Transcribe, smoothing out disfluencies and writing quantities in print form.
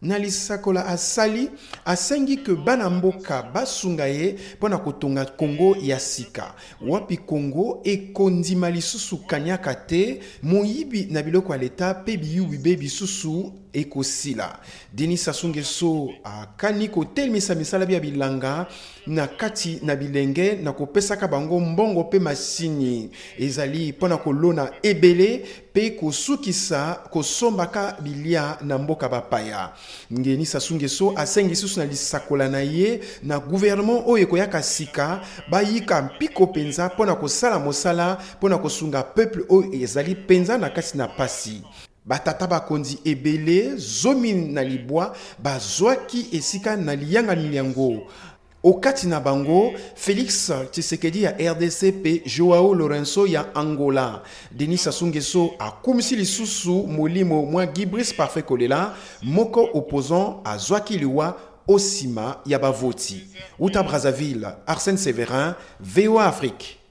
Na lisakola asali, asengi ke bana mboka basunga ye mpo na kotonga Congo ya sika, wapi Congo ekondima lisusu kaniaka te, moyibi na biloko ya leta mpe biyubi be bisusu ekosila. Denis Sassou Nguesso akani kotelemisa misala bya bilanga na kati na bilenge na kopesaka bango mbongo mpe masini ezali mpo na kolona ebele mpe kosukisa kosombaka bilia na mboka bapaya. Denis Sassou Nguesso asengi lisusu na lisakola na ye na gouvernement oyo ekoyaka sika bayika mpiko mpenza mpo na kosala mosala mpo na kosunga peuple oyo ezali mpenza na kati na pasi. Batata bakonzi ebele 19 bazwaki esika na liyangani lyango. Okati na bango, Felix Tshisekedi ya RDC mpe Joao Lourenço ya Angola. Denis Sassou Nguesso akumisi lisusu molimo mwa Guy Brice Parfait Kolela, moko opposant azwaki liwa o sima ya bavoti. Uta Brazzaville, Arsène Severin, VOA Afrique.